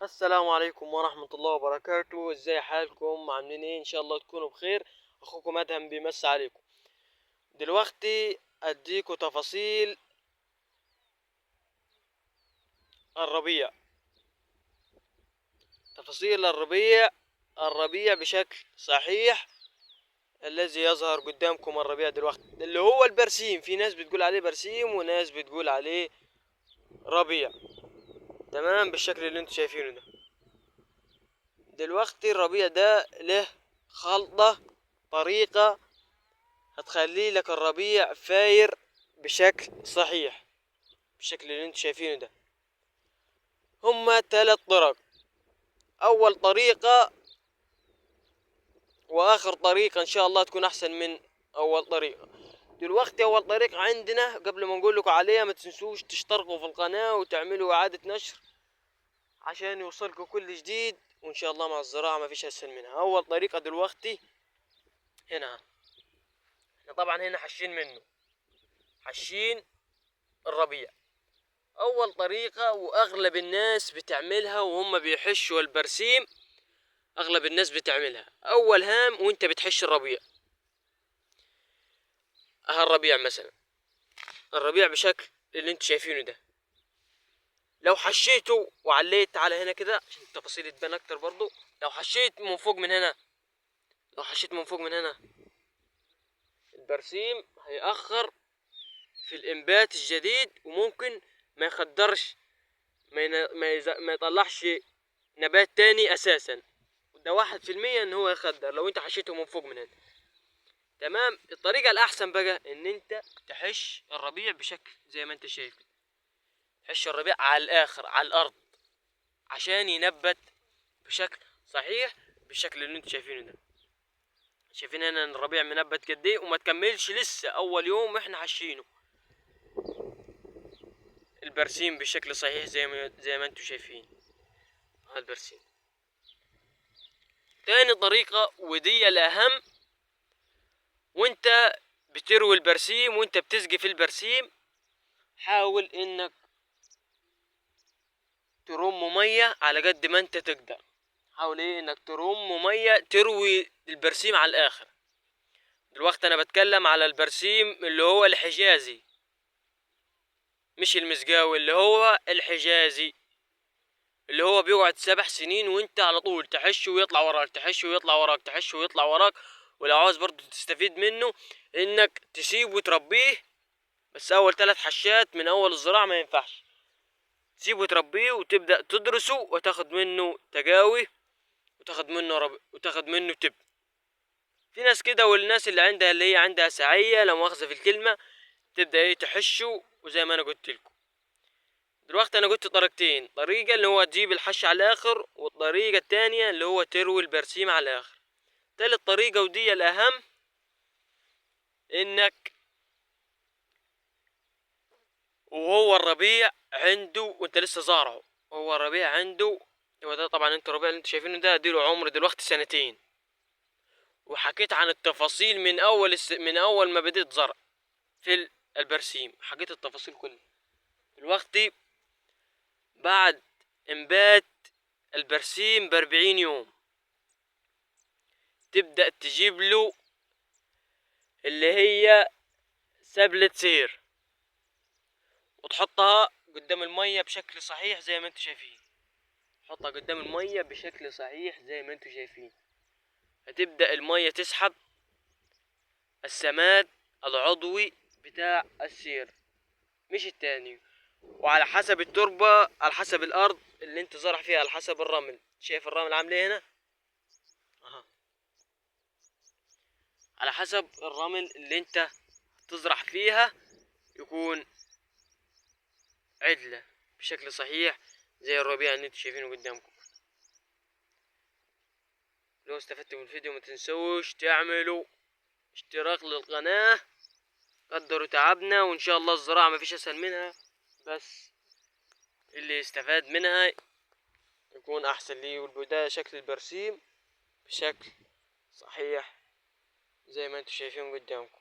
السلام عليكم ورحمة الله وبركاته. ازاي حالكم؟ عاملين ايه؟ ان شاء الله تكونوا بخير. اخوكم ادهم بيمس عليكم. دلوقتي اديكم تفاصيل الربيع، تفاصيل الربيع بشكل صحيح الذي يظهر قدامكم. الربيع دلوقتي اللي هو البرسيم، في ناس بتقول عليه برسيم وناس بتقول عليه ربيع، تمام، بالشكل اللي انتم شايفينه ده. دلوقتي الربيع ده له خلطة، طريقة هتخلي لك الربيع فاير بشكل صحيح بالشكل اللي انتم شايفينه ده. هما 3 طرق. اول طريقة واخر طريقة ان شاء الله تكون احسن من اول طريقة. دلوقتي اول طريقة عندنا، قبل ما نقول لكم عليها ما تنسوش تشتركوا في القناة وتعملوا اعادة نشر عشان يوصلكم كل جديد، وان شاء الله مع الزراعة ما فيش اسهل منها. اول طريقة دلوقتي هنا، احنا طبعا هنا حشين منه، حشين الربيع. اول طريقة واغلب الناس بتعملها وهم بيحشوا البرسيم، اغلب الناس بتعملها اول هام وانت بتحش الربيع. اها الربيع مثلا، الربيع بشكل اللي انتوا شايفينه ده، لو حشيته وعليت على هنا كده عشان التفاصيل تبان اكتر برضو، لو حشيت من فوق من هنا، لو حشيت من فوق من هنا، البرسيم هيأخر في الانبات الجديد، وممكن ما يخدرش، ما يطلعش نبات تاني اساسا. ده 1% ان هو يخدر لو انت حشيته من فوق من هنا، تمام. الطريقة الاحسن بقى ان انت تحش الربيع بشكل زي ما انت شايف كده، حش الربيع على الاخر على الارض عشان ينبت بشكل صحيح بالشكل اللي انتم شايفينه ده. شايفين هنا ان الربيع منبت قد ايه، وما تكملش لسه اول يوم احنا حشينه البرسيم بشكل صحيح زي ما انتم شايفين. هذا البرسيم. تاني طريقة ودي الاهم، وانت بتروي البرسيم وانت بتسقي في البرسيم، حاول انك ترم مية على قد ما انت تقدر. حاول ايه انك ترم مية، تروي البرسيم على الاخر. دلوقتي انا بتكلم على البرسيم اللي هو الحجازي، مش المسقاوي، اللي هو الحجازي اللي هو بيقعد 7 سنين وانت على طول تحش ويطلع وراك، تحش ويطلع وراك، تحش ويطلع وراك. ولو عاوز برضو تستفيد منه انك تسيبه وتربيه، بس اول 3 حشات من اول الزراعة ما ينفعش. تسيبه وتربيه وتبدأ تدرسه وتاخد منه تجاوي وتاخد منه رب وتاخد منه تب. في ناس كده، والناس اللي عندها اللي هي عندها سعية لا مؤاخذة في الكلمة، تبدأ ايه تحشه. وزي ما انا قلت لكم دلوقتي انا قلت طريقتين، طريقة اللي هو تجيب الحش على الاخر، والطريقة التانية اللي هو تروي البرسيم على الاخر. تالت طريقة ودي الاهم، انك وهو الربيع عنده وانت لسه زارعه، هو الربيع عنده، هو ده طبعا انت الربيع اللي انتوا شايفينه ده اديله عمر دلوقتي 2 سنين، وحكيت عن التفاصيل من اول ما بديت زرع في البرسيم، حكيت التفاصيل كلها. دلوقتي بعد انبات البرسيم ب40 يوم تبدأ تجيب له اللي هي سبلة سير، وتحطها قدام المية بشكل صحيح زي ما انتم شايفين. حطها قدام المية بشكل صحيح زي ما انتم شايفين. هتبدأ المية تسحب السماد العضوي بتاع السير مش التاني، وعلى حسب التربة، على حسب الأرض اللي انت زرع فيها، على حسب الرمل. شايف الرمل عامل ايه هنا؟ اها، على حسب الرمل اللي انت تزرع فيها يكون عدلة بشكل صحيح زي الربيع اللي انتوا شايفينه قدامكم. لو استفدتوا من الفيديو ما تنسوش تعملوا اشتراك للقناة، قدروا تعبنا، وان شاء الله الزراعة ما فيش اسهل منها، بس اللي يستفاد منها يكون احسن ليه. والبداية شكل البرسيم بشكل صحيح زي ما انتوا شايفين قدامكم.